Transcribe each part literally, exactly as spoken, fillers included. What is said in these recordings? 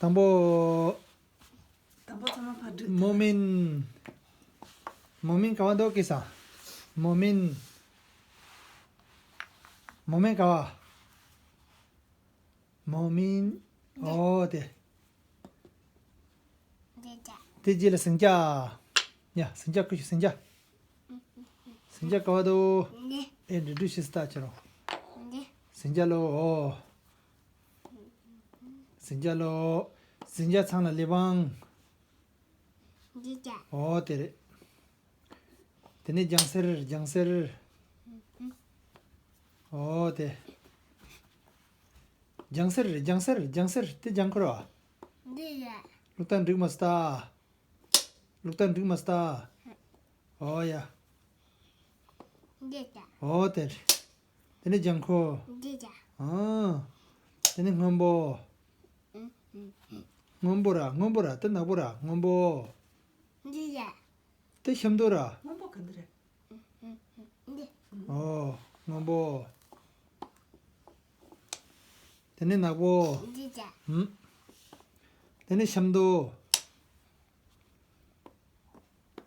དང་པོ། དང་པོ་ཚང་མ་ཕར་འགྲོ། མོ་མིན། མོ་མིན་ག་བ་འདུག་གི་ས། མོ་མིན། མོ་མིན་ག་བ། མོ་མིན། ཨོ་དེ། འདི་ཅག་དེ་རྗེས་ལ་ཟིང་ཆ། ཡ་ཟིང་ཆ་ཁུ་ཤུ་ཟིང་ཆ། ཟིང་ཆ་ག་བ་འདུག་འདི། ཨེ་འདྲི་འདྲི་ཤི་སྟ་ཅི་རོ། འདི། ཟིང་ཆ་ལོ། ཨོ། ཟིང་ཆ་ལོ། ཟིང་ཆ་ཚང་ལ་ལི་བང་། འདི་ཅག་ཨོ་དེ་རེད། དེ་ནས་ལྗང་སེར་ལྗང་སེར། ཨོ་དེ། ལྗང་སེར་ལྗང་སེར་ལྗང་སེར་དེ་ལྗང་ཁུར་བ། འདི་ཅག་ལུག་རྟ་འགྲིག་མ་སྟ། ལུག་རྟ་འགྲིག་མ་སྟ། ཨོ་ཡ། འདི་ཅག་ཨོ་དེ་རེད། དེ་ནས་ལྗང་ཁུ། འདི་ཅག་ཨ། དེ་ནས་སྔོན་པོ། སྔོན་པོ་ར་སྔོན་པོ་ར་དེ་ནག་པོ་ར་སྔོན་པོ། འདི་ཅག་དེ་ཤམ་དོ་ར། སྔོན་པོ་ག་འདི་རེད། འདི། ཨོ། སྔོན་པོ། དེ་ནས་ནག་པོ། འདི་ཅག་ཧུམ། དེ་ནས་ཤམ་དོ།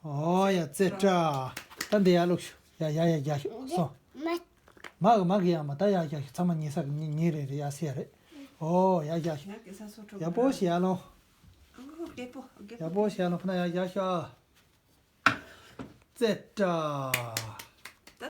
ཨོ་ཡ་ཙེ་ཏྲ། ད་འདི་ཡ་ལུག་ཤུ། ཡ་ཡ་ཡ་རྒྱ་ཤུ་སོ། མ། མ་གི་མ་གི་ཡ་མ་ད་ཡ་རྒྱ་ཤུ་ཚང་མ་ཉེ་ས་གི་ཉེ་ཉེ་རེ་རེ་ཡ་སི་ཡ་རེ། ཨོ་ཡ་རྒྱ་ཤུ། ཡ་གེ་ས་སོ་ཁྲོ། ཡ་པོ་ཤི་ཡ་ལོ། ཨ་རྒད་པོ་རྒད་ཡ་པོ་ཤི་ཡ་ལོ་ཕ་ན་ཡ་རྒྱ་ཤུ་ཨ། ཙེ་ཏྲ།